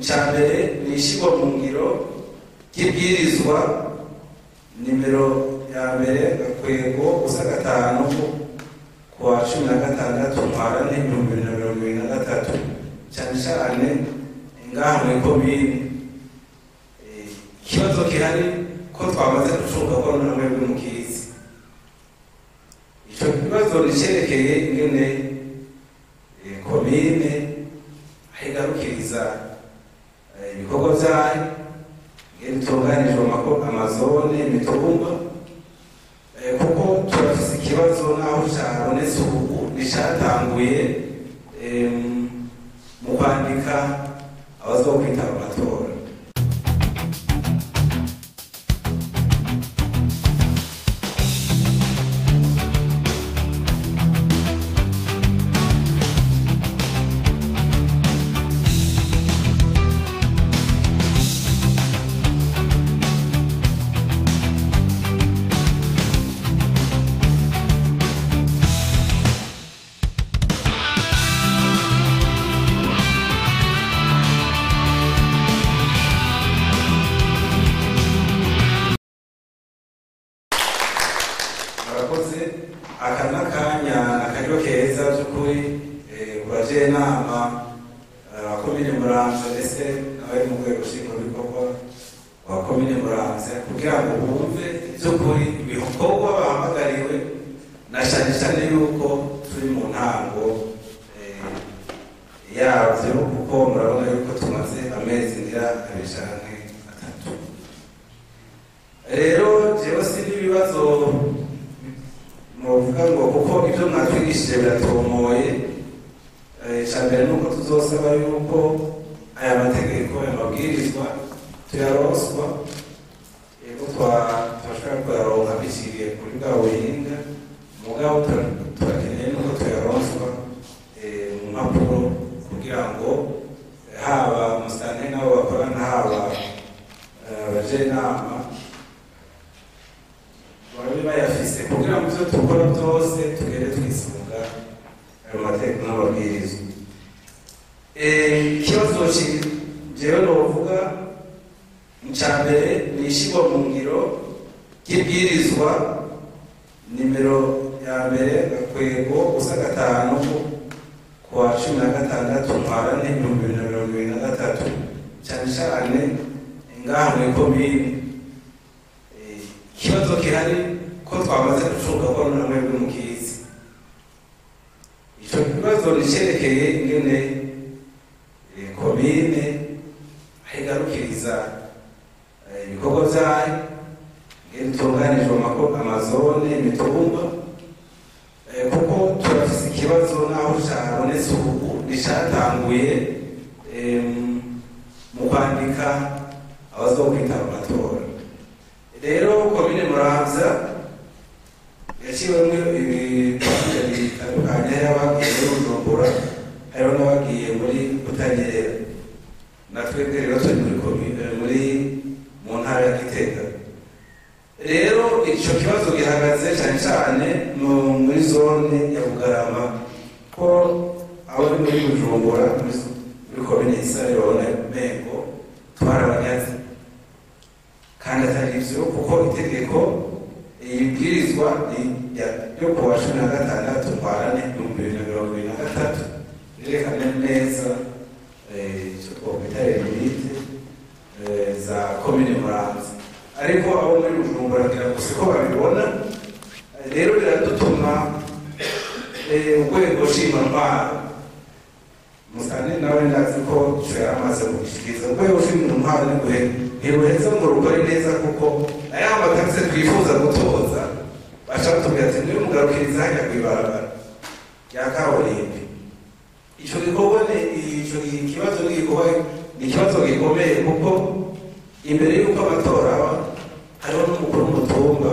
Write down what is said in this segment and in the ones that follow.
Icya mbere ni ishyirwa mu ngiro ry'ibwirizwa nimero ya mbere gakwego ubusa 5 kuwa 16 Ntwarante 2023, cyane cyane ngaha muri komine. Ikibazo gihari ko twamaze gucunga ko namwe mukizi, ico kibazo nicerekeye ingene komine aho igarukiriza ibikorwa vyayo, ingene itunganijwe amazone, imitumba, kuko turafise ikibazo naho cabonetse ubu nticatanguye mu kwandika abazokwitaba amatora. Aka n'akanya akaryo keza by'ukuri ku inama abakomine Muramvya ndetse n'abari mu rwego nshingwabikorwa wa komine Muramvya, kugira ngo bumve by'ukuri ibikorwa bahamagariwe, na cyane cyane yuko turi mu ntango yavyo, kuko murabona yuko tumaze amezi ngira 2 canke 3. Rero jewe si n'ibibazo muvuga ngo kuko ibyo mwatwigishije biratomoye. Icya mbere ni uko tuzosaba yuko aya mategeko, aya mabwirizwa tuyaronswa, yego turashobora kuyaronka biciye kuri bwa buhinga, mugabo turakeneye nuko tuyaronswa mu mpapuro, kugira ngo haba musitanteri n'abo bakorana, haba abajenama babe bayafise, kugira ngo ivyo dukora byose tugere twisunga ayo mategeko n'amabwiriza. Ikibazo jewe novuga icya mbere ni ishyirwa mu ngiro ry'ibwirizwa nimero ya mbere gakwego ubusa 5 kuwa 16 Ntwarante 2023, cyane cyane ngaha muri komine. Ikibazo gihari ko twamaze gucunga ko namwe mukizi, ico kibazo nicerekeye ingene komine aho igarukiriza ibikorwa vyayo, ingene itunganijwe amazone, imitumba, kuko turafise ikibazo naho cabonetse ubu nticatanguye mu kwandika abazokwitaba amatora. Rero komine Muramvya yaciwemwo ibibanza bitandukanye, hariho abagiye muri Bujumbura, hariho n'abagiye muri Butanyerera, na twebwe rero turi muri komine muri mu ntara ya Gitega. Rero ico kibazo gihagaze cyane cyane muri zone ya Bugarama, ko abo muri Bujumbura muri komine Isare babona mengo twarabanyaze, kandi atari ivyo, kuko itegeko ibwirizwa ryo kuwa 16 Ntwarante 2023 rirerekana neza icyo twokwita limite za komine Muramvya. Ariko abo muri Bujumbura ngira ngo siko babibona. Rero biradutuma urwego nshingwantwaro, Musane nawe ndazi ko ico yaramaze kugishikiriza, urwego nshingwantwaro ntiruheza ngo rukore neza, kuko aya matagisi twifuza gutoza baca batubwira ati niwe mugarukiriza hajya kw'ibarabara rya kaburimbi. Ico gikorwa ico kibazo ni ikibazo gikomeye, kuko imbere y'uko amatora aba hariho n'umukuru w'umutumba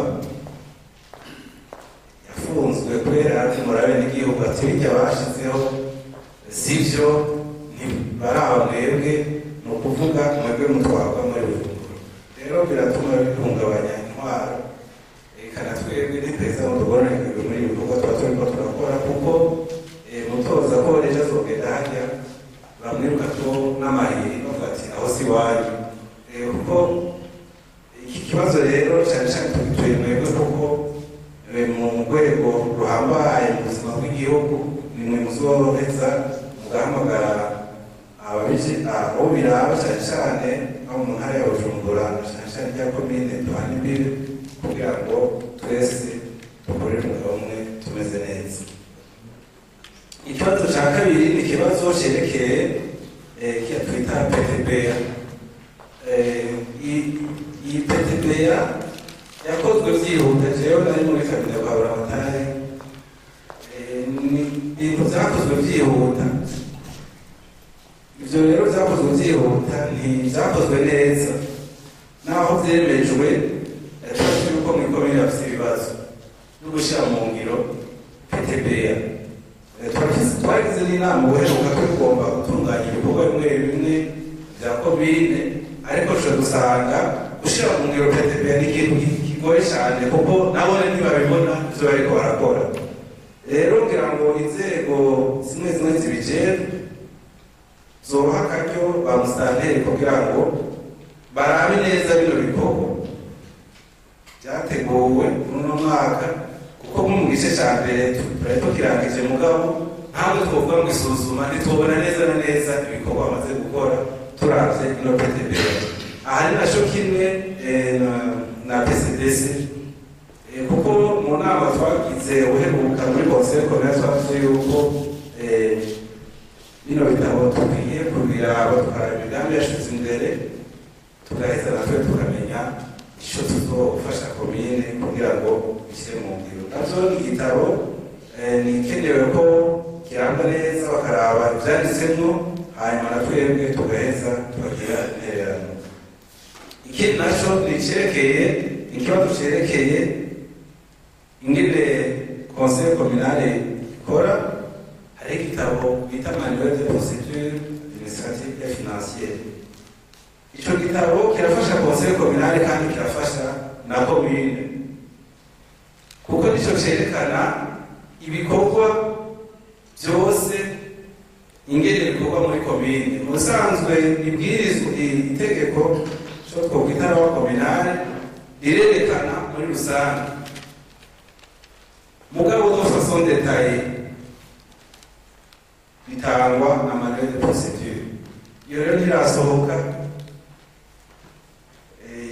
yafunzwe kubera murabe n'igihugu ati bijya bashizeho sivyo, ntibaraba mwebwe, ni ukuvuga mwebwe mutwarwa muri Bujumbura. Rero biratuma bihungabanya intwaro, kana twebwe ntitweza ngo tugorane muri ibi bikorwa tuba turiko turakora, kuko mutoza ko ejo azogenda hajya bamwiruka ko n'amahiri bavuga ati Aho si iwanyu. Kuko iki kibazo rero cyane cyane tugituye mwebwe, kuko mu rwego ruhambaye mu buzima bw'igihugu ni mwe muzoheza mugahamagara ababiji abo biraba, cyane cyane abo mu ntara ya Bujumbura, cyane cyane rya komine duhana imbibe, kugira ngo twese dukorere umugabo umwe tumeze neza. Ikibazo cya kabiri ni ikibazo cyerekeye kiya twita PTBA. Iyi PTBA yakozwe byihuta. Jewe nari muri cabinet kwa Buramatari. Ni ibintu byakozwe byihuta. Ivyo rero byakozwe byihuta, ntibyakozwe neza. Naho vyemejwe, tuzi yuko mw'ikomine bafise ibibazo no gushyira mu ngiro PTBA. Twagize n'inama ubuheruka, tugomba gutunganya ibikorwa bimwe bimwe bya komine, ariko dushobora gusanga gushyira mu ngiro PTBA ni ikintu kigoye cyane, kuko nabone ntibabibona ivyo bariko barakora. Rero ngira ngo inzego zimwe zimwe zibijejwe zoha akaryo ba musitanteri kugira ngo barabe neza bino bikorwa byateguwe muri uno mwaka, kuko nko mu gice cya mbere turari tukirangije, mugabo ntabwo twovuga ngo isuzuma ntitubona neza na neza ibikorwa bamaze gukora turavye ino PTB. Aha ni naco kimwe na PCDC, kuko mu nama twagize uheruka muri conseil communal twavuze yuko bino bitabo tukwiye kubiraba, tukaraba imigambi yashize imbere, tugaheza natwe tukamenya icyo tuzofasha komine kugira ngo bishyire mu ngiro. Navyo ni igitabo ni ikenewe ko kirangwa neza, bakaraba ivyanditsemwo, hanyuma na twebwe tugaheza tukagira intererano. Ikindi naco ni icerekeye ikibazo cerekeye ingene conseil communal ikora. Hari igitabo bita manuel de procédure administrative et financière. Ico gitabo kirafasha conseil communal kandi kirafasha na commune, kuko nico cerekana ibikorwa byose ingene bikorwa muri komine. Mu busanzwe ibwirizwa, itegeko co twokwita loi communale, rirerekana muri rusange, mugabo de façon détaillée bitangwa na manuel de procédure. Iyo rero ntirasohoka.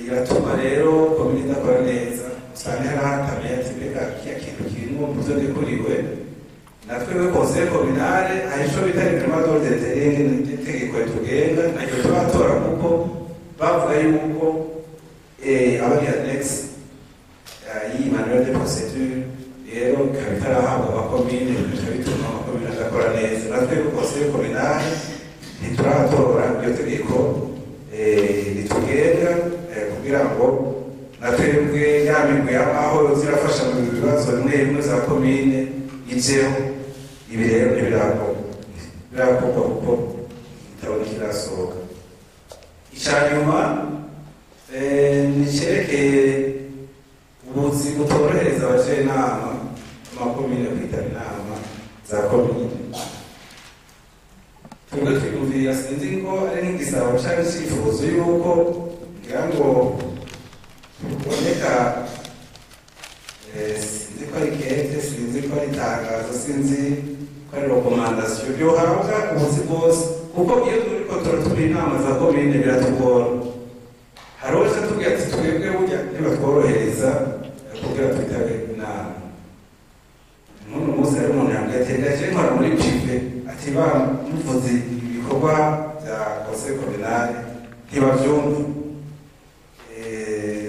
Iratuma rero komine idakora neza. Usanga harahatamiye ati: "Mbega kiya kintu kirimwo mu vyo ndikuriwe?" Natwe conseil communal hari ico bita règlement d'ordre intérieur, itegeko ritugenga, naryo turatora, kuko bavuga yuko aba ari annexe y'iyi manuel de procédure. Rero ikaba itarahabwa amakomine, bigaca bituma amakomine adakora neza. Natwe conseil communal ntituratora iryo tegeko ritugenga kugira ngo na twebwe ya migwi y'amahoro zirafasha mu bibazo bimwe bimwe za komine ijeho. Ibi rero ntibirakorwa, birakorwa kuko igitabo ntikirasohoka. Icya nyuma ni icyerekeye ubuzi butorohereza abajenama amakomine kwitaba inama za komine. Twebwe twiyumvira, sinzi ko ari nk'igisabo cyangwa icyifuzo, yuko ngira ngo buboneka, sinzi ko ari kete, sinzi ko ari itangazo, sinzi ko ari recommandation byohabwa ubuzi bwose, kuko iyo turiko turatumira inama za komine biratugora. Hari uwo tubwira ati: "Twebwe burya ntibatworohereza kugira twitabe inama." Nk'uno munsi hari umuntu yambwiye ati: "Ndaje nkora muri privé," ati: "Bamuvuze ibikorwa bya conseil communal ntibavyumva."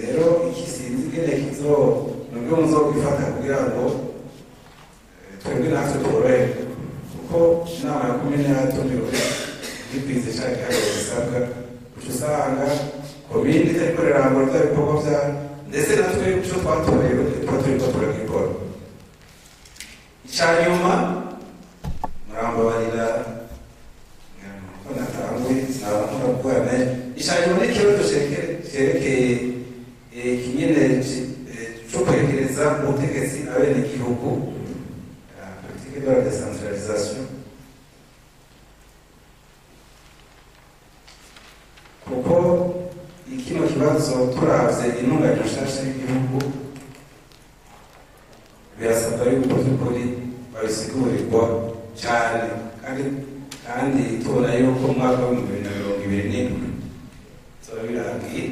Rero iki sinzi ingene kizo nubwo muzokwifata kugira ngo twebwe natwe tworoherwe, kuko inama ya komine yatumiwe ntikwize ca giharuro gisabwa, uca usanga komine itariko rirangura vya bikorwa vyayo, ndetse natwe ico twatorewe tuba turiko turagikora. Ica nyuma, murambabarira ko natanguye, sinaba nkunda kuvuga menshi. Ica nyuma ni ikibazo cerekeye ikinyene co kwegereza ubutegetsi abenegihugu, politique de la décentralisation. Kuko ikino kibazo turavye intunganya nshasha y'igihugu, birasabwa yuko by'ukuri babisigurirwa cyane, kandi tubona yuko mu mwaka wa 2027 zoba birangiye.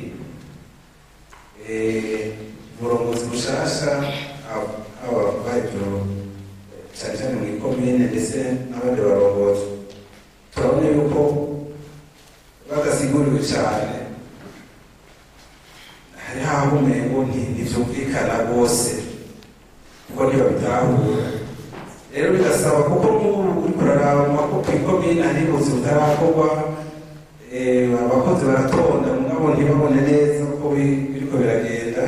Uburongozi bushasha, aba hejuru cyane cyane mu ikomine ndetse n'abandi barongozi, turabona yuko badasiguriwe cyane, hariho aho umengo ntivyumvikana rwose kuko ntibabitahura. Rero bigasaba, kuko nk'ubu uriko uraraba ko kw'ikomine hari ubuzi butarakorwa, abakozi baratonda mugabo ntibabone neza uko biriko biragenda.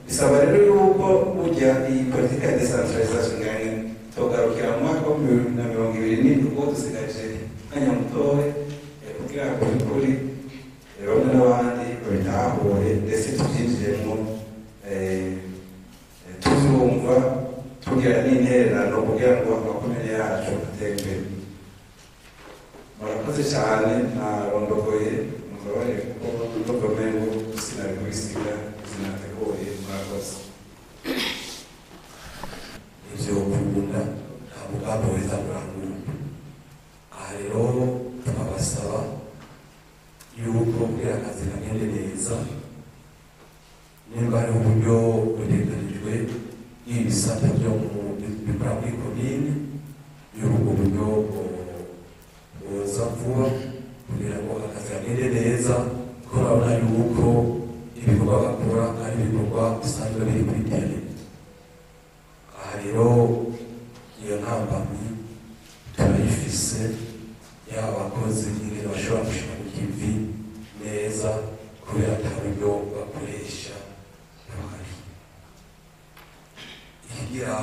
Bisaba rero yuko burya iyi politique ya décentralisation ngani tugarukira mu mwaka wa 2027, kuko dusigaje umwanya mutoya, kugira ngo by'ukuri bamwe n'abandi babitahure, ndetse tubyinjiremo, tuvyumva, tugira n'intererano kugira ngo amakomine yacu atere imbere. Murakoze cyane, narondogoye, mumbabarire kuko ndumva umengo sinari kubisiga sinateguye. Murakoze. Ivyo kunda nta mugambi weza murangura. Aha rero tukabasaba yuko kugira akazi kagende neza, nimba hariho uburyo buteganijwe bw'ibisata byo mu bikora muri komine, yuko ubwo buryo buza vuba kugira ngo akazi kagende neza, kuko urabona yuko ibikorwa bakora ari ibikorwa bisanzwe biri kuri terrain. Aha rero iyo ntambamyi turayifise, yaba abakozi ingene bashobora gushika ku kivi neza kubera ata buryo bakoresha buhari. Ikigira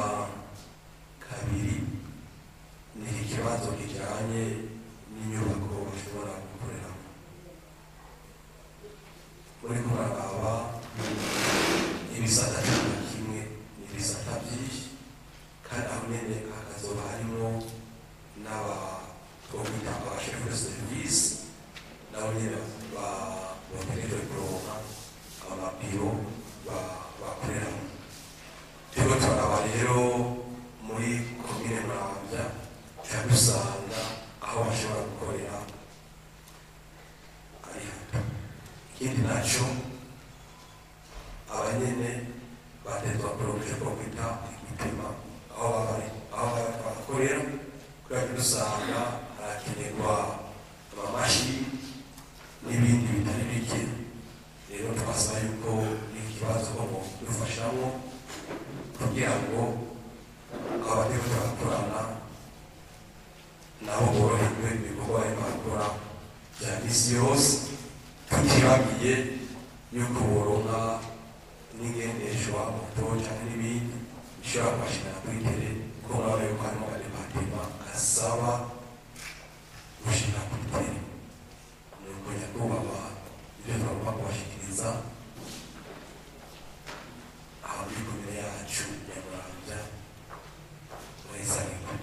kabiri ni ikibazo kijanye n'inyubako bashobora gukoreramo. Uriko uraraba ibisata 11, ni ibisata byinshi, kandi aho nyene hakazoba harimo n'aba twokwita abashefu de service, nabo nyene bategerejwe kuronka amabiro bakoreramo. Turiko turaraba rero muri komine Muramvya, tuca dusanga aho bashobora gukorera ari hato. Ikindi naco, abanyene bategerezwa kuronka ico twokwita igipima aho baba aho bakorera, kubera ko dusanga harakenerwa amamashini n'ibindi bitari bike. Rero twasaba yuko n'ikibazo ko dufashamo kugira ngo abaturiko turakorana nabo boroherwe ibikorwa bariko barakora bya misi yose, tutibagiye yuko boronka n'ingendeshwa, moto canke n'ibindi bishobora kubashikana kuri terrain, kuko murabona yuko harimo ama départements asaba gushika kuri terrain. Nuko nyakubahwa, ivyo twagomba kubashikiriza aha muri komine yacu ya Muramvya, muhezagirwe.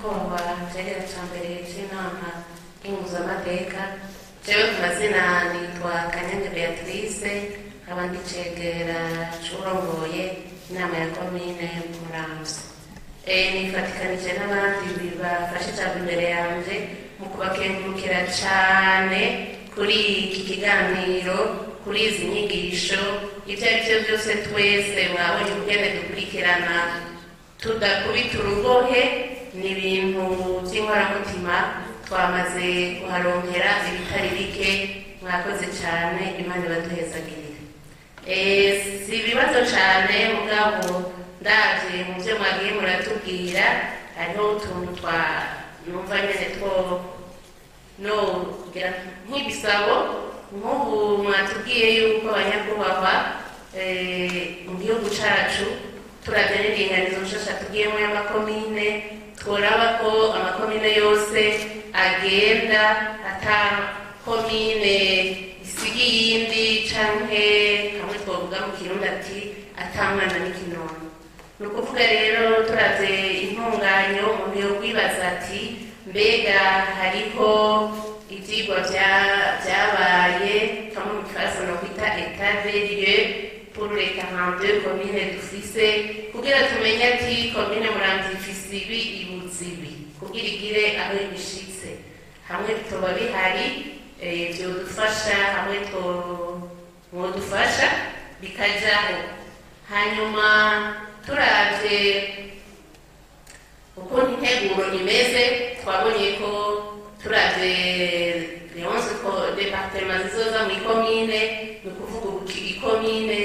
Kumva cegera ca mbere c'inama nkenguzamateka, jewe ku mazina nitwa Kanyange Beatrice, nkaba ndi cegera c'urongoye inama ya komine Muramvya. Nifatikanije n'abandi bafashe ijambo imbere yanje mu kubakengurukira cane kuri iki kiganiro, kuri izi nyigisho. Ibyo ari byo byose, twese mwabonye ukugene dukurikirana tudakubita urugohe, ni ibintu by'inkoramutima, twamaze kuharonkera ibitari bike. Mwakoze cyane, Imana ibaduhezagirire. Si ibibazo cyane, mugabo ndabye mu byo mwagiye muratubwira hariho utuntu twa numva nyene two no kugira nk'ibisabo. Nk'ubu mwatubwiye yuko abanyakubahwa, mu gihugu cacu turavye n'indinganizo nshasha tugiyemo y'amakomine, tworaba ko amakomine yose agenda ata komine isiga iyindi, canke kamwe twovuga mu Kirundi ati ata mwana n'ikinono. Ni ukuvuga rero turavye intunganyo, umuntu yokwibaza ati mbega hariho ivyigwa vyabaye kamwe mu gifaransa nokwita état des lieux pour les 42 communes dufise, kugira tumenye ati komine Muramvya ifise ibi, ibuze ibi, kugira igire aho ibishitse. Hamwe bitoba bihari, vyodufasha, hamwe mwodufasha bikajaho. Hanyuma turavye ukuntu integuro imeze, twabonye ko turavye les 11 départements zizoza mw'ikomine, ni ukuvuga ubu ikomine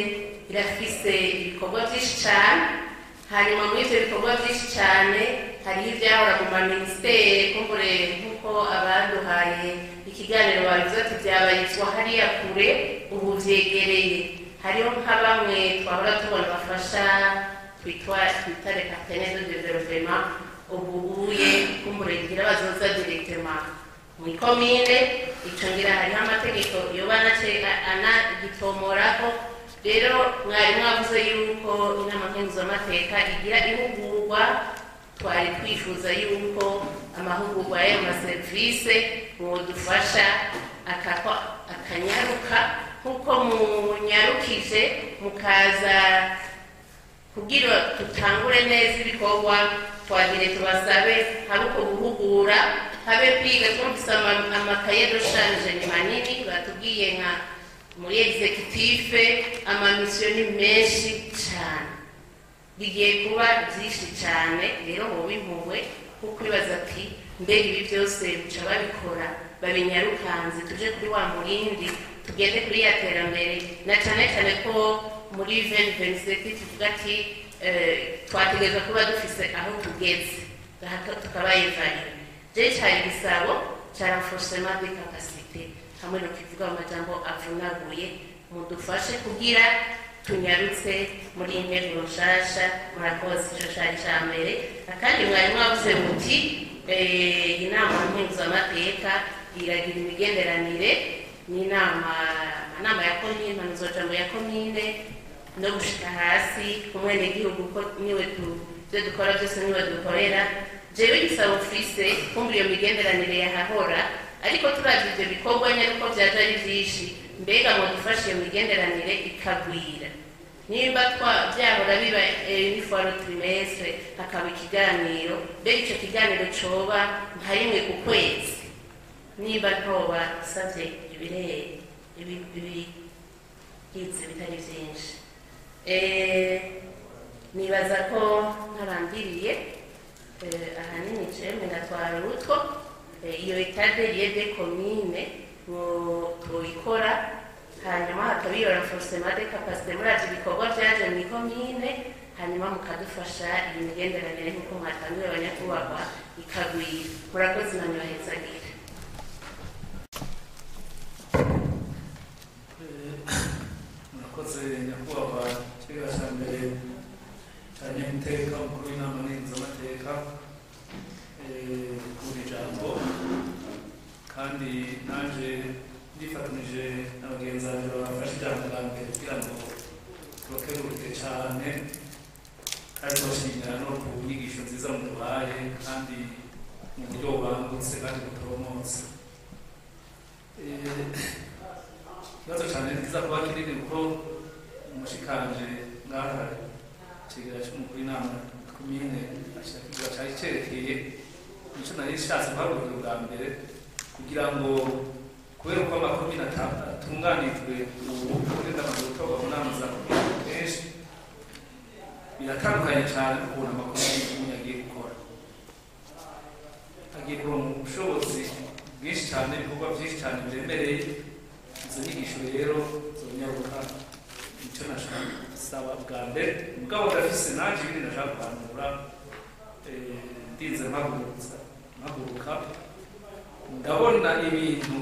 irafise ibikorwa vyinshi cane. Hanyuma muri ivyo bikorwa vyinshi cane hariho ivyahora mu maministere, kumbure nk'uko abaduhaye ikiganiro babivuze ati vyabarizwa hariya kure, ubu vyegereye. Hariho nka bamwe twahora tubona bafasha twita les partenaires de développement, ubu uye kumbure ngira bazoza directement mw'ikomine. Ico ngira hariho amategeko yoba anagitomorako. Rero mwari mwavuze yuko inama nkenguzamateka igira ihugurwa. Twari twifuza yuko amahugurwa y'ayo maserivise mwodufasha akanyaruka nk'uko munyarukije mukaza kugira tutangure neza ibikorwa. Twagire tubasabe habe uko guhugura, habe kwiga. Twumvise amakaye de charge ni manini, batubwiye nka muri exécutif amamisiyo ni menshi cyane, bigiye kuba byinshi cyane. Rero wowe impuhwe kuko kwibaza ati mbega ibi byose bica babikora babinyarukanze, tuje kuri wa murindi, tugende kuri ya terambere, na cyane cyane ko muri 2027 tuvuga ati twategerezwa kuba dufise aho tugeze tukabayevariye. Je cari igisabo ca renforcement des capacités, hamwe no kivuga mu majambo avunaguye, mudufashe kugira tunyarutse muri iyi nteguro nshasha. Murakoze. Ico cari ca mbere. Akandi, mwari mwavuze muti inama nkenguzamateka iragira imigenderanire n'inama, amanama ya komine, impanuzwajambo ya komine, no gushika hasi ku mwenegihugu, ko niwe ibyo dukora byose niwe dukorera. Jewe igisabo mfise, kumva iyo migenderanire yahahora, ariko turavye ivyo bikorwa nyene uko vyaje ari vyinshi, mbega mudufashe iyo migenderanire ikagwira. Nimba vyahora biba une fois le trimestre hakaba ikiganiro, mbega ico kiganiro coba nka rimwe ku kwezi, niba ntoba savye ibire ibigize bitari vyinshi. Nibaza ko ntarandiriye. Ahanini jewe ngatwara urutwo iyo état des lieux des communes ngo tubikora, hanyuma hakaba iyo renforcement des capacités, muraje ibikorwa vyaje mw'ikomine, hanyuma mukadufasha iyi migenderanire nk'uko mwatanguye, abanyakubahwa, ikagwira. Murakoze, Imana ibahezagire. Murakoze nyakubahwa kiga cya mbere cya nyamiteka, umukuru w'inama nkenguzamateka, kuri ijambo. Kandi nanje ndifatanije na bagenzi banjye bafashe ijambo bwa mbere kugira ngo tubakenguruke cyane kandi tubashimira no ku nyigisho nziza muduhaye, kandi mu buryo bubangutse kandi butoromotse. Ikibazo cyane kiza kuba kinini kuko umushikanje ngaha, ikigega cy'umukuru w'inama komine, ashyira ikibuga cyari cyerekeye nicyo nari nshatse guhagurukira ubwa mbere, kugira ngo kubera uko amakomine atunganijwe ubu, kugenda amaze gutorwa mu nama za komine kenshi, biratandukanye cyane ukuntu amakomine umuntu agiye gukora, agiye kuronka ubushobozi bwinshi cyane, ibikorwa byinshi cyane biremereye. Izo nyigisho rero zonyaruka, nicyo nashaka gusaba bwa mbere. Mugabo ndafise nanje ibindi nashaka guhanura. Ndinze mpaguruka, ndabona ibintu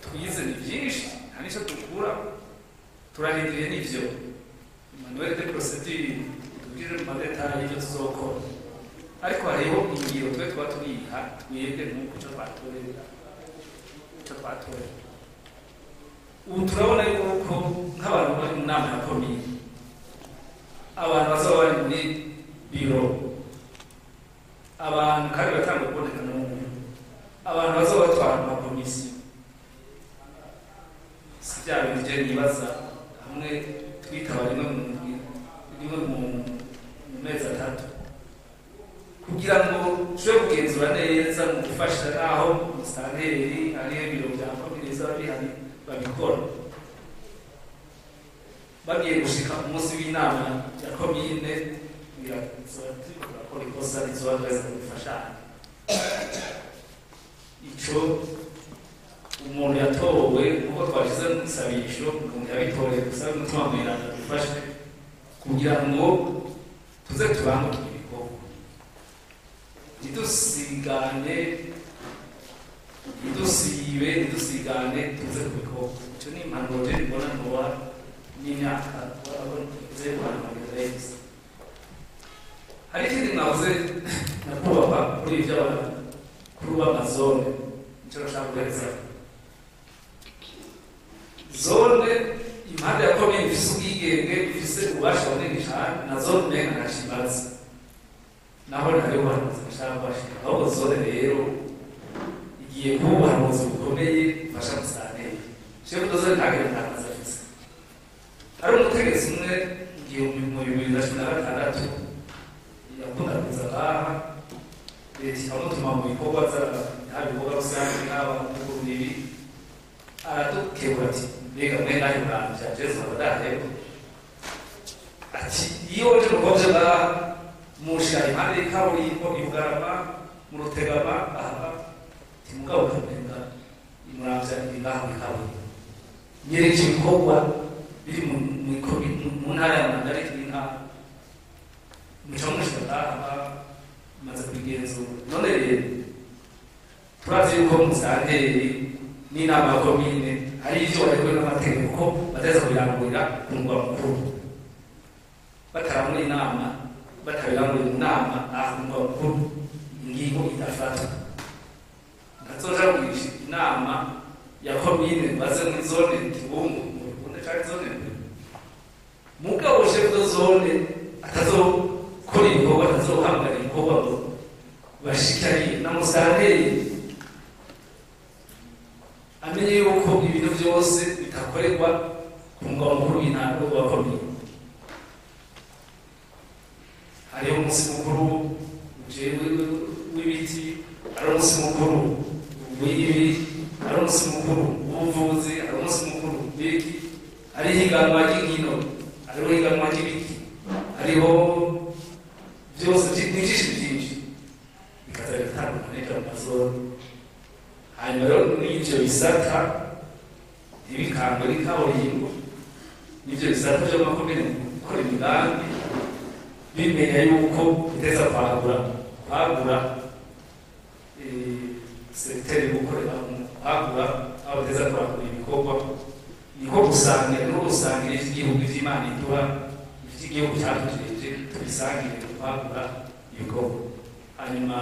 twize ni byinshi, nta n'icyo dukura, turarindiriye n'ivyo manuel de procédure tubwire mu ma détails y'ibyo tuzokora, ariko hariho ingiro twe tuba turiha twebwe nk'uko ico twatorera. Ubu turabona yuko nk'abantu bari mu nama ya komine Abantu bazaba bari muri biro, abantu kandi batanga kuboneka n'ubu, abantu bazaba batwara amakomisiyo, si bya bintu je nibaza hamwe twitaba rimwe mu ndwi, rimwe mu mezi 3, kugira ngo ushobore kugenzura neza mu gufasha naho musanteri hariho ibiro bya komine bizaba bihari babikora. Bagiye gushika umunsi w'inama ya komine birakora ikosa rizoba duheza gufashanya. Ico umuntu yatowe nkuko twashize mu isabisho, umuntu yabitoreye gusa umutima mweranda dufashe kugira ngo tuze tubanguke ibikorwa, ntidusigane, ntidusibe, ntidusigane, tuze ku bikorwa. Ico ni impanuro je mbona ntoba n'imyaka tuze guhanura yose. Hari ikindi mwavuze nyakubahwa kuri ibyo abakuru b'amazone, nico nashaka guhereza. Zone impande ya komine ifise ubwigenge, ifise ububasha bunini cane, na zone umenga ntakibazo, naho ntari ubuhanuzi bashaka kuhashika. Ahubwo zone rero igiye kuba ubuhanuzi bukomeye bufasha musanteri. Shefu de zone ntagire ntakazi afise. Hari umutegetsi umwe 2016 yakunda kuza ngaha, leta ikamutuma mu bikorwa haba ibikorwa rusange haba mu ibi, aradukebura ati mbega mwe nahe murambya jesu abadaheba, ati iyo nje mu bikorwa ngaha mushira impande y'ikaburimbo i Bugarama mu Rutegama aha, ati mugabo ukamenga imuramvya iri ngaha mu ikaburimbo, nyereka ibikorwa biri mu ntara ya Muramvya ariko iri ngaha, muca mushira ngaha maze kubigenzura. None rero turazi yuko musanteri n'inama ya komine hari ivyo barekuwe n'amategeko ko bateza kubirangurira ku mugwa mukuru, bataramura inama, batabirangurira mu nama aha ku mugwa mukuru ingingo idafatwa. Ntazoja kugirisha inama ya komine baze muri zone Kibungo mu Burundi canke zone Mbere, mugabo chef de zone atazokora ibikorwa, atazohamagara ibikorwa ngo bashikariye na musanteri amenye yuko ibintu byose bitakorerwa ku mugwa mukuru w'intara wa komine. Hariho umunsi mukuru w'ibiti, hari umunsi mukuru w'ibi, hari umunsi mukuru w'ubuvuzi, hari umunsi mukuru w'iki, hariho higanwa ry'inkino, hariho higanwa ry'ibiti, hariho byose ni byinshi byinshi bikaza biratandukana n'ibyo mu mazone. Hanyuma rero n'ibyo bisata ntibikangwe n'ikaburimbo, n'ibyo bisata by'amakomine mu gukora imigambi bimenya yuko biteza kwagura segiteri yo gukorera kwagura aho bateza kwagura ibikorwa, niko gusangira no gusangira ivy'igihugu ivy'Imana iduha, ivy'igihugu catujeje tubisangire kwagura ibikorwa. Hanyuma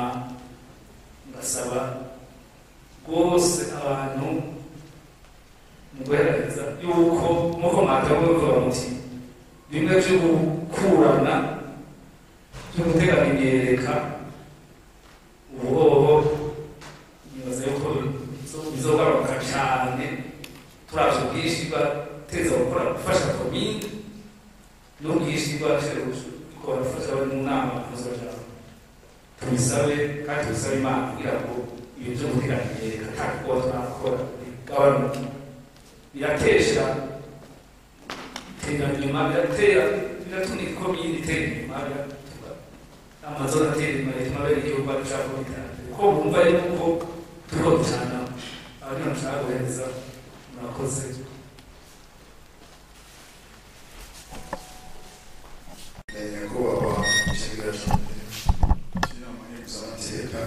ngasaba rwose abantu mu guheraheza yuko nkuko mwatanguye muvuga muti bimwe vyo gukurana byo guteganya imyereka ubuhoho, nibaza yuko bizogabanuka cane turavye ubwinshi bwateza gukora gufasha komine n'ubwinshi bw'abasheruko gufasha abari mu nama mpuzajambo. Tubisabe kandi tubisabe Imana kugira ngo ibintu vyo guteganya imyereka ata gikorwa turakora bigabanuke. Biratesha itera inyuma, biratera biratuma ikomine itera inyuma, biratuma amazone atera inyuma, bituma bene igihugu badushaka ko iterambere kuko bumva yuko turiko ducana. Aba nibo nshaka guhereza, murakoze. Nyakubahwa Gisagara cy'inama nkenguzamateka,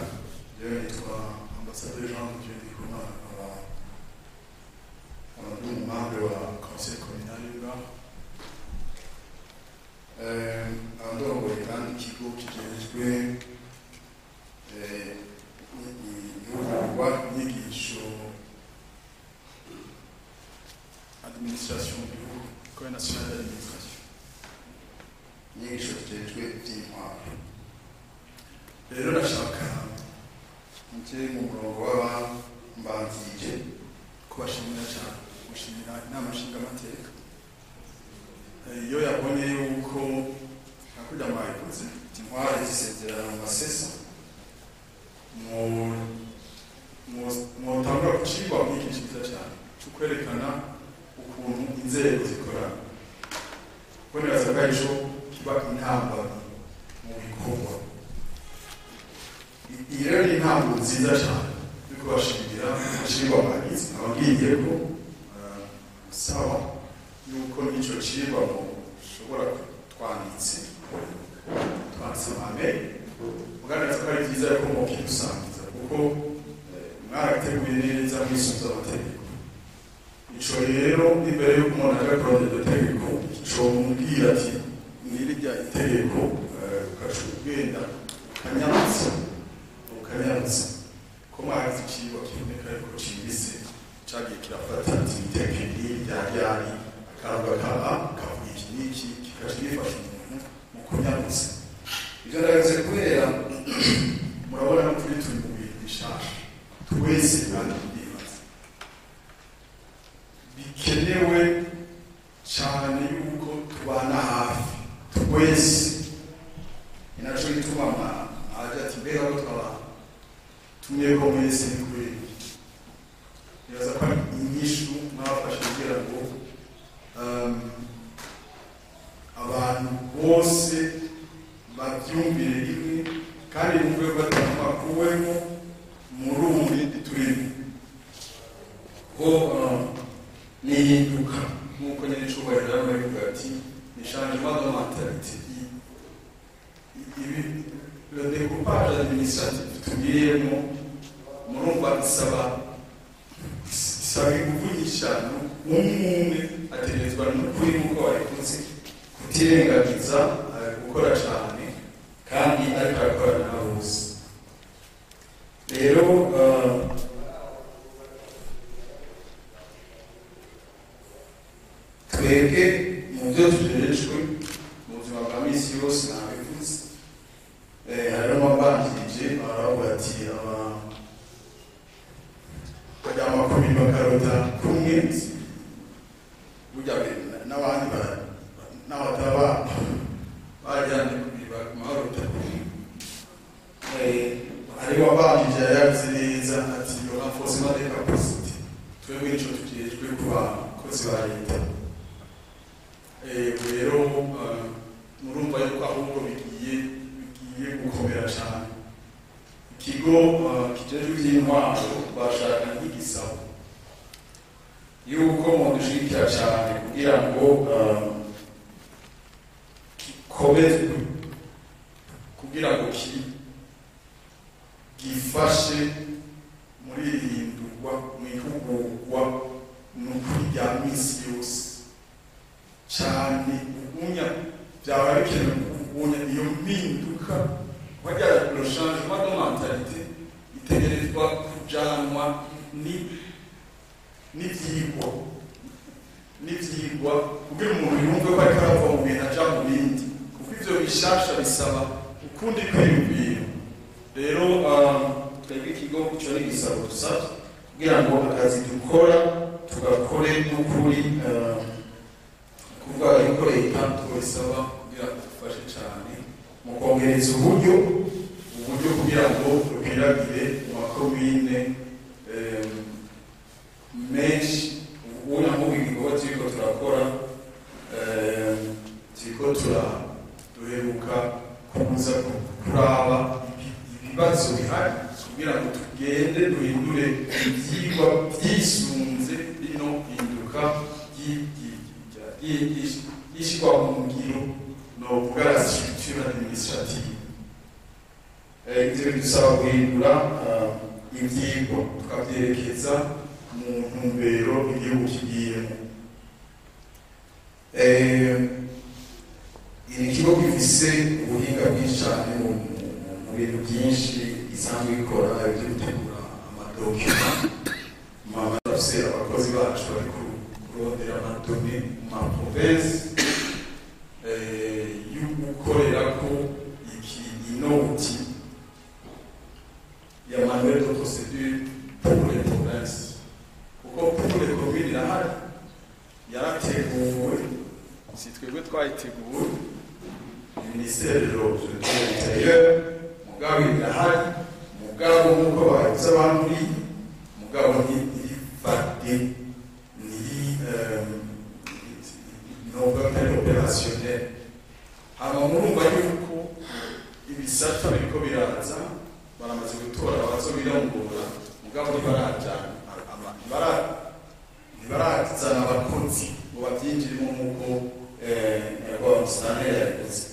jewe nitwa Ambassadeur Jean de Dieu Ndikumana, nkaba ndi umumembre wa conseil communal y'Ubaho, nkaba ndongoye kandi ikigo kijejwe ihugurwa inyigisho administration mu gihugu, École nationale d'administration. Rero nashaka nje mu murongo w'abambanzije kubashimira cyane, gushimira inama nshingamateka iyo yabonye yuko hakurya mwabivuze intwari zisezerana mu masesa mwotangura kucigwa nk'iki cyiza cyane cyo kwerekana ukuntu inzego zikorana, kuko nibaza ko arico kiba intambamyi mu bikorwa. Iyi rero ni intambo nziza cyane yo kubashimira icigwa mwagize. Nkaba ngiye ko saba yuko n'icyo cigwa mushobora twanditse amame mugaragaza ko ari byiza yuko mukidusangiza, kuko mwarateguye neza mwisunze amategeko. Ico rero imbere y'uko umuntu aja kurondera iryo tegeko, comubwira ati nirirya itegeko, ugaca ugenda ukanyarutsa ko mwagize icigwa kiboneka yuko cimbitse, cagiye kirafata ati itegeko iri ryari akaruga ka kavuga iki n'iki, kikaca gifasha umuntu mu kunyarutsa. Ivyo ndabivuze kubera murabona ko turi mu bintu bishasha twese, kandi ndibaza bikenewe cyane yuko tubana hafi twese. Ni naco gituma aje ati mbega ko twaba tumye ko mwese ni kubera iki? Nibaza ko ari inyishu mwabafashe kugira ngo abantu bose babyumvire rimwe kandi bumve ko batamakuwemo muri ubu murindi turimo, ko nihinduka nk'uko nyine icubahiro yarimo abivuga ati ni changement de mentalité. Ibi le découpage administratif tugiyemo murumva isaba ingufu nyinshi cyane. Umwe ategerezwa n'ukuri nk'uko wabivuze kutirengagiza gukora cyane kandi ariko arakorana na bose. Rero twebwe mu byo tujejwe mu buzima bwa misi yose nabivuze, harimo ababanjirije baravuga ati bajya amakuru bakarota kumwe burya n'abandi n'abataba bajyanye kubarota kumwe. Hariho abanjirije yabivuze neza ati le renforcement des capacités, twebwe nico tujejwe ku bakozi ba leta. Rero murumva yuko ahubwo bigiye gukomera cyane. Ikigo kijejwe iby'intwaro bashaka nk'igisabo yuko mudushigikira cyane kugira ngo gikomezwe, kugira ngo gifashe muri irindurwa mu ihugurwa n'ukuri rya misi yose cyane. Ubunya byaba bikenewe ubunya iyo mpinduka bajya le changement de mentalité itegerezwa kujanwa n'ivyigwa kugira umuntu yumve ko ariko arava mu bintu aja mu bindi, kuko ivyo bishasha bisaba ukundi kwiyumvira. Rero twebwe ikigo ico ni igisabo dusavye kugira ngo akazi dukora tugakore n'ukuri, kuvuga yuko leta twoyisaba kugira ngo dufashe cyane mu kongereza uburyo kugira ngo dukwiragire mu makomine menshi. Ubu nk'ubu igikorwa turiko turakora, turiko duheruka kuza kuraba ibibazo bihari kugira ngo tugende duhindure ivyigwa vyisunze rino hinduka ry'ishirwa mu ngiro novuga la structure administrative. Ivyo bidusaba guhindura ivyigwa tukavyerekeza mu ntumbero igihugu kigiyemo. Iri kigo gifise ubuhinga bwinshi cyane mu bintu byinshi gisanzwe bikora, ibyo gutegura amadokima. Mama bafise abakozi bacu bari kurondera amadone mu maprovinsi yo gukorerako iki inoti ministère de l'Intérieur, mugabo irahari, mugabo nk'uko babivuze abandi, mugabo ntirifate, ntiri novuga ko ari opérationnel. Hama murumva yuko ibisata biriko biraza, baramaze gutora abazobirongora, mugabo ntibarajana, ntibarazana abakozi ngo bavyinjiremo nk'uko nyakubahwa Musitanteri yabivuze.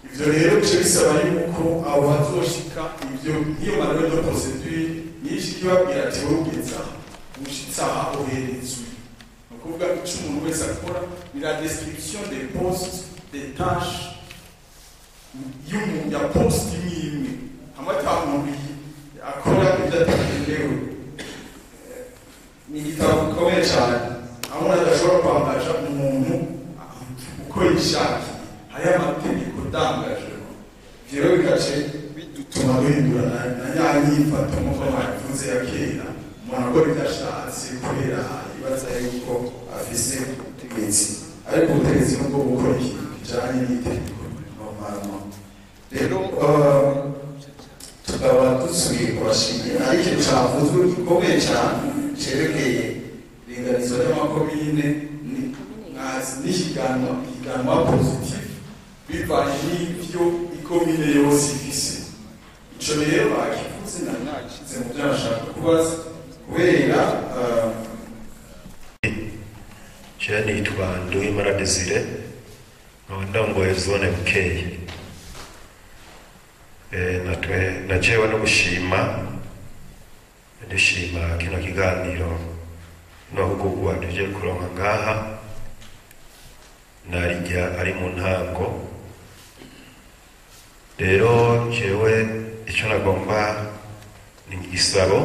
Ivyo rero bice bisaba yuko abo bazoshika ivyo nk'iyo manuel de procédure nyinshi ibabwira ati wowe ugeze aha, ushitse aha uherezwe. Ni ukuvuga ico umuntu wese akora ni la description des postes, des tâches y'umuntu ya poste imwe imwe, hamwe ata muntu akora ibyo atagenewe. Ni igitabo gikomeye cane, aho umuntu adashobora kwambaza umuntu uko yishakiye, hariho amategeko d'engagement. Ivyo rero bigace bidutuma duhindura na ya nyifato nk'uko babivuze ya kera, umuntu akora ibyo ashatse kubera yibaza yuko afise ubutegetsi, ariko ubutegetsi nubwo gukora ikintu kijanye n'itegeko normalement. Rero tukaba dusubiye kubashimira. Hari ikintu cavuzwe gikomeye cane cerekeye iringanizo ry'amakomine n'ihiganwa, ihiganwa positif bivanye n'ivyo ikomine yose ifise. Ico rero bakivuze, nari nagishize mu vyo nashaka kubaza kubera Jewe nitwa Nduwimana Desire, nkaba ndongoye zone Bukeye. Natwe najewe no gushima, dushima kino kiganiro n'amahugurwa tuje kuronka ngaha, narijya ari mu ntango. Rero jewe ico nagomba ni igisabo,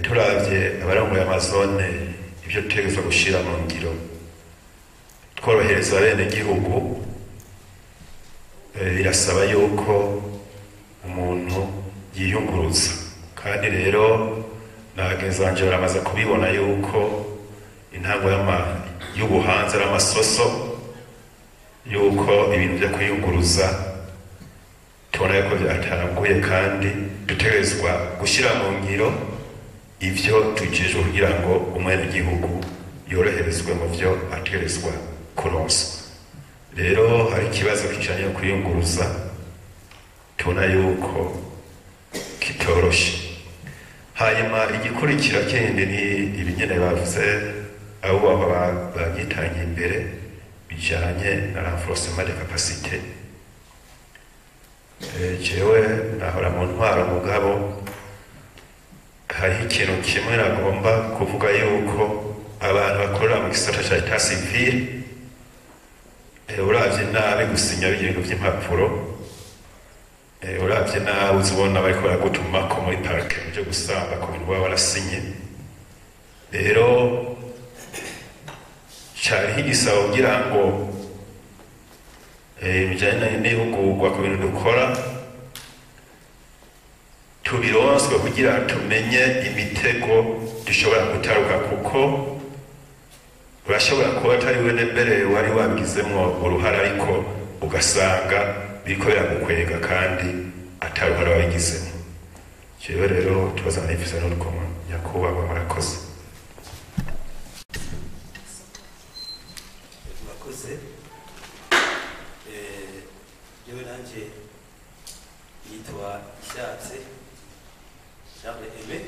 turavye abarongoye amazone ivyo dutegerezwa gushira mu ngiro tworohereza abenegihugu, birasaba yuko umuntu yiyunguruza. Kandi rero na bagenzi banje baramaze kubibona yuko intango y'ubuhanza n'amasoso, yuko ibintu vyo kwiyunguruza tubona yuko vyatanguye, kandi dutegerezwa gushira mu ngiro ivyo tujejwe kugira ngo umwenegihugu yoroherezwe mu vyo ategerezwa kuronswa. Rero hari ikibazo kijanye no kwiyunguruza tubona yuko kitoroshe. Hanyuma igikurikira kindi ni ibinyene bavuze abo baba bagitangiye imbere bijanye na renforcement de capacité. Jewe nahora mu ntwaro, mugabo hariho ikintu kimwe nagomba kuvuga yuko abantu bakorera mu gisata ca état civil, uravye nabi gusinya ibintu vy'impapuro, uravye nabi uzibona bariko baragutumako muri parquet muje gusamba ku bintu baba barasinye. Rero cariho igisabo kugira ngo bijanye n'ihugurwa ku bintu dukora tubironswe, kugira tumenye imitego dushobora gutaruka, kuko urashobora kuba atari wene mbere wari wabigizemwo uruhara, ariko ugasanga biriko biragukwega kandi atari uruhara wabigizemo. Jewe rero tubaza nifise n'urukomo, nyakubahwa, murakoze. Murakoze. Jewe nanje yitwa Ishatse Charles Aimé.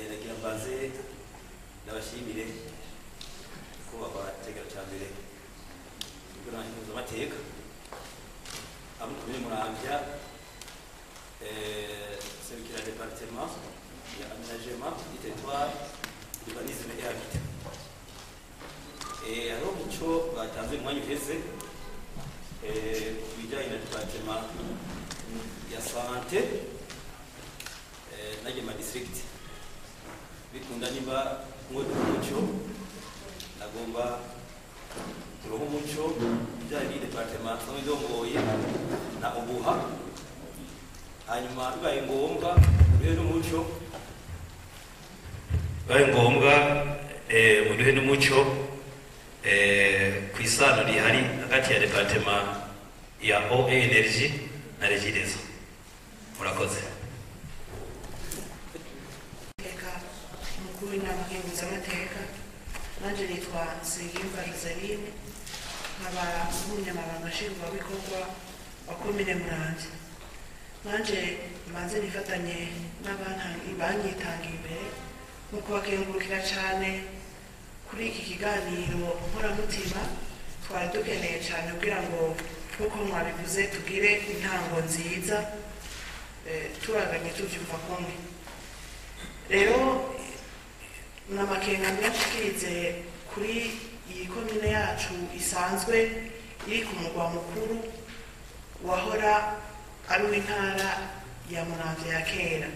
Nagira mbanze ndabashimire kubahwa tegera cya mbere kugira ngo amateka abo kumwe Muramvya, serukira département ya aménagement du territoire, urbanisme et habitat. Hariho muco batanze umwanya uheze ku bijyanye na département ya santé n'ayo district. Bikunda niba mwoduha umuco, agomba turonke umuco bijyanye n'iyi département nsanzwe ndongoye na ubuha, hanyuma bibaye ngombwa muduhe n'umuco, bibaye ngombwa muduhe n'umuco. Ku isano rihari hagati ya département ya eau et énergie na Regideso. Murakoze. Teka umukuru w'inama nkenguzamateka, nanje nitwa Nsengiyumva Joseline, nkaba umunyamabanga nshingwabikorwa wa komine Muramvya. Nanje mbanze nifatanye n'abanyitangiye imbere mu kubakengurukira cane kuri iki kiganiro nkoramutima twari dukeneye cane, kugira ngo nk'uko mwabivuze tugire intango nziza, turaganye tuvyumva kumwe. Rero n'amakenga mbashikirize kuri iyi komine yacu isanzwe iri ku mugwa mukuru wahora ari uw'intara ya Muramvya ya kera.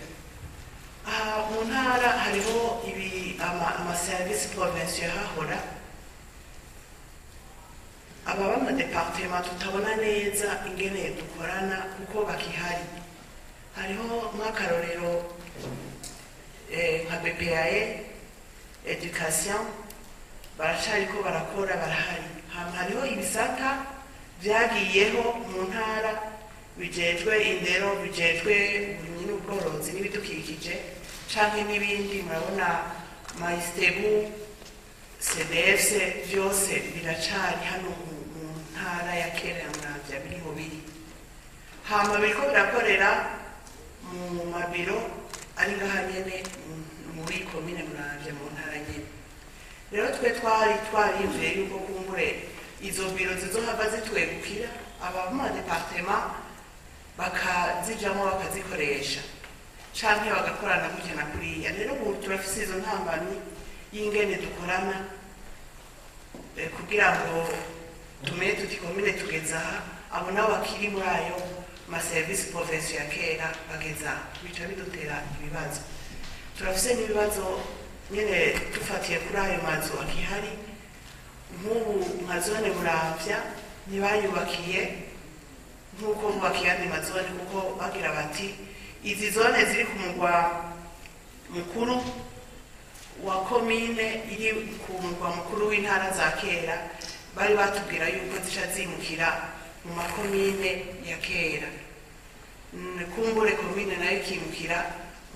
Aha mu ntara hariho ibi amaserivisi provinciaux yahahora ababa mu département tutabona neza ingene dukorana kuko bakihari. Hariho nk'akarorero nka BPAE, éducation, baracariko barakora, barahari. Hama hariho ibisata vyagiyeho mu ntara bijejwe indero, bijejwe uburimyi n'ubworozi n'ibidukikije canke n'ibindi. Murabona Maistebu, CDFC, vyose biracari hano mu ntara ya kera ya Muramvya, biriho biri. Hama biriko birakorera mu mabiro ari ngaha nyene muri komine Muramvya, mu ntara nyene. Rero twe twari twariyumviye yuko kumbure izo biro zizohava zitwegukira, aba mu ma département bakazijamwo bakazikoresha canke bagakorana gutya na kuriya. Rero ubu turafise izo ntambamyi y'ingene dukorana, kugira ngo tumenye tuti komine tugeze aha, abo nabo bakiri muri ayo maserivisi provinciaux ya kera bageze aha, bica bidutera ibibazo. Turafise n'ibibazo nyene dufatiye kuri ayo mazu akihari. Nk'ubu nka zone Muramvya ntibayubakiye nk'uko bubakiye andi mazone, kuko bagira bati izi zone ziri ku mugwa mukuru wa komine iri ku mugwa mukuru w'intara za kera, bari batubwira yuko zica zimukira mu makomine ya kera. Kumbure komine nayo ikimukira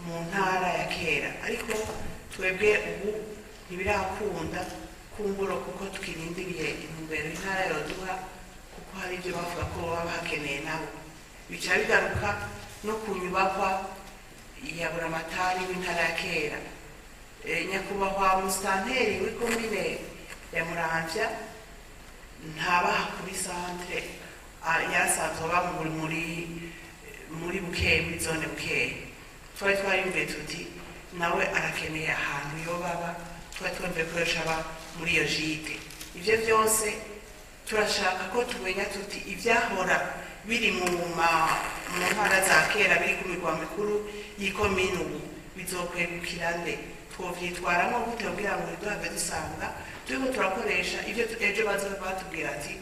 mu ntara ya kera, ariko twebwe ubu ntibirakunda kumbura kuko tukirindiriye intumbero intara yoduha, kuko hari ibyo bavuga ko baba bakeneye nabo. Bica bigaruka no ku nyubakwa ya buramatari w'intara ya kera. Nyakubahwa musitanteri w'ikomine ya Muramvya ntabaha kuri centre, yarasanzwe aba muri Bukeye, muri zone Bukeye. Twari twariyumviye tuti nawe arakeneye ahantu yobaba, twari twumviye ko yoca aba muri iyo gîte. Ivyo vyose turashaka ko tumenya tuti ivyahora biri mu ntara za kera biri ku migwa mikuru y'ikomine ubu bizokwegukira nde, twovyitwaramo gute kugira ngo ntiduhave dusanga turiko turakoresha ivyo ejo bazoba batubwira ati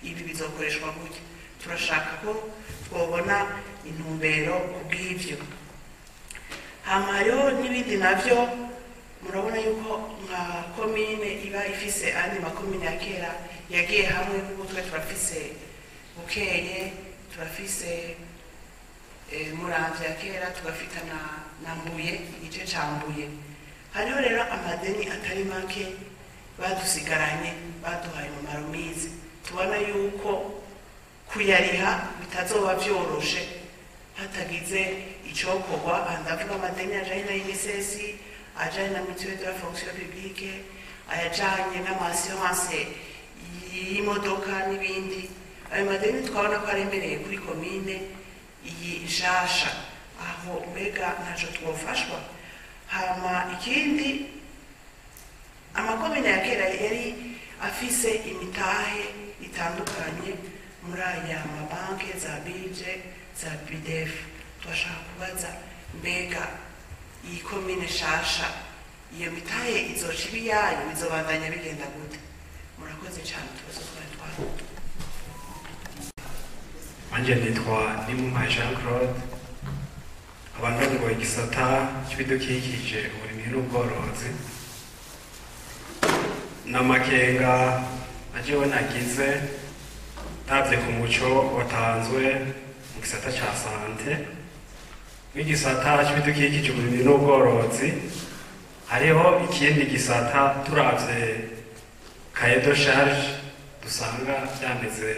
ibi bizokoreshwa gutya. Turashaka ko twobona intumbero kubw'ivyo. Hama hariho n'ibindi navyo. Murabona yuko nka komine iba ifise andi makomine ya kera yagiye hamwe, kuko twe turafise Bukeye, turafise Muramvya ya kera, tugafita na Mbuye, igice ca Mbuye. Hariho rero amadeni atari make badusigaranye, baduhaye mu marumizi, tubona yuko kuyariha bitazoba vyoroshe hatagize icokorwa. Aha ndavuga amadeni ajanye na INSS, ajanye na mutuelle de la fonction publique, ayajanye n'ama assurance y'imodoka n'ibindi. Ayo madeni twabona ko aremereye kuri komine iyi nshasha. Aho mbega ntaco twofashwa? Hama ikindi, amakomine ya kera yari afise imitahe itandukanye muri aya mabanki za bije, za BDF. Turashaka kubaza, mbega iyi komine shasha iyo mitahe izoca iba iyayo, bizobandanya bigenda gute? Murakoze cyane, utubazo twari twarutu. Anje nitwa Nimuma Jean Claude, abantu ngo igisata cy'ibidukikije, uburimyi n'ubworozi. N'amakenga Ajewe nagize ndavye ku muco watanzwe mu gisata ca santé n'igisata c'ibidukikije, uburimyi n'ubworozi. Hariho ikindi gisata, turavye cahier de charge, dusanga vyameze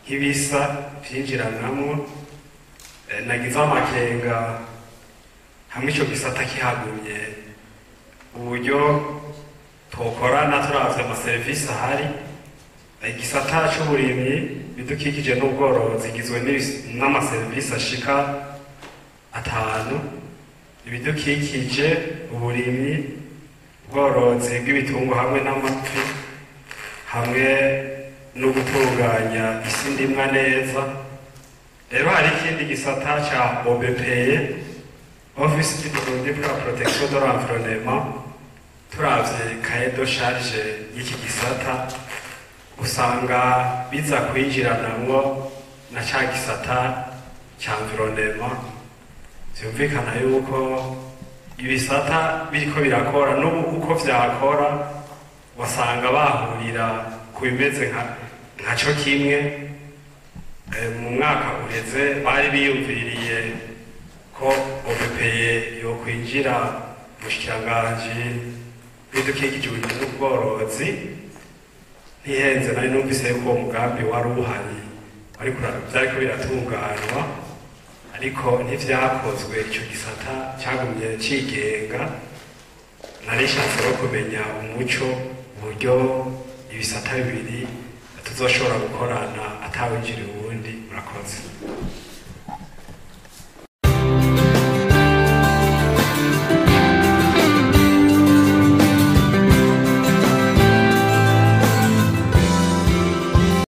nk'ibisa vyinjiranamwo. Nagize amakenga hamwe ico gisata kihagumye, uburyo twokorana turavye amaserivisi ahari. Igisata c'uburimyi, bidukikije n'ubworozi gizwe n'amaserivisi ashika atanu: ibidukikije, uburimyi, ubworozi bw'ibitungwa hamwe n'amafi, hamwe no gutunganya isi ndimwa neza. Rero hari ikindi gisata ca OBPE, Office du Burundi pour la protection de l'environnement. Turavye cahier de charge y'iki gisata, usanga biza kwinjiranamwo na ca gisata ca environnement. Vyumvikana yuko ibisata biriko birakora n'ubu uko vyakora, wasanga bahurira ku bimeze nka co kimwe. Mu mwaka uheze bari biyumviriye ko OBPE yokwinjira mu bushikiranganji bw'ibidukikije, uburimyi n'ubworozi. Ntihenze, nari numvise yuko uwo mugambi wari uhari, vyariko biratunganywa, ariko ntivyakozwe. Ico gisata cagumye cigenga. Nari nshatse rero kumenya umuco, uburyo ibisata bibiri tuzoshobora gukorana atawinjira uwundi. Murakoze.